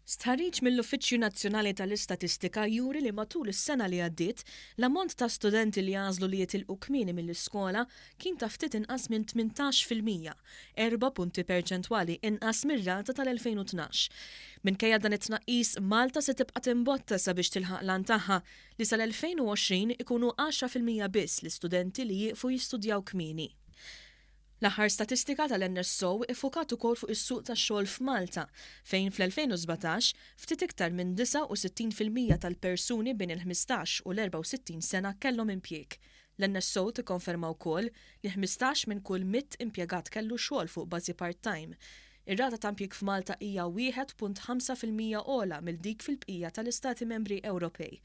Stħarriġ mill-Uffiċċju Nazzjonali tal-Istatistika juri li matul is-sena li għaddiet, l-ammont ta' studenti li għażlu li jitilqu kmieni mill-iskola kien ta' ftit inqas minn 18%, erba' punti perċentwali inqas mir-rata tal-2012. Minkejja dan it-tnaqqis, Malta se tibqa' timbotta sabiex tilħaq l-għan tagħha li sal-2020 ikunu 10% biss l-istudenti li jieqfu jistudjaw kmieni. L-aħħar statistika tal-NSO iffukat ukoll fuq is-suq tax-xogħol f'Malta, fejn fl-2017, ftit iktar minn 69% tal-persuni bejn il-15 u l-64 sena kellhom impjieg. L-NSO tikkonferma wkoll li 15 minn kull 100 impjegat kellu xogħol fuq bażi part-time. Ir-rata ta' impjieg f'Malta hija 1.5% ogħla mill dik fil-bqija tal-Istati Membri Ewropej.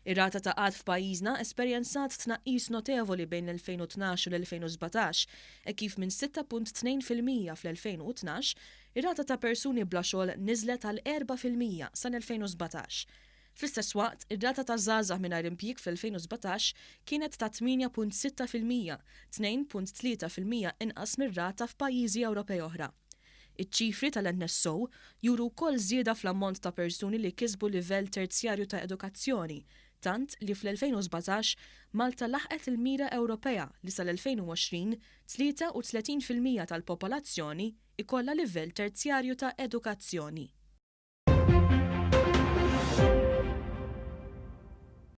Ir-rata ta' qgħad f'pajjiżna esperjenzat tnaqqis notevoli bejn l-2012 u l-2017, hekk kif minn 6.2% fl-2012, ir-rata ta' persuni bla xogħol niżlet għal 4% sal-2017. Fl-istess waqt, ir-rata ta' żgħażagħ mingħajr impjieg fl-2017 kienet ta' 8.6%, 2.3% inqas mir-rata f'pajjiżi Ewropej oħra. Iċ-ċifri tal-NSO juru wkoll żieda fl-ammont ta' persuni li kisbu livell terzjarju ta' edukazzjoni, tant li fl-2017 Malta laħqet il-mira Ewropea li sal-2020 33% tal-popolazzjoni ikollha livell terzjarju ta' edukazzjoni.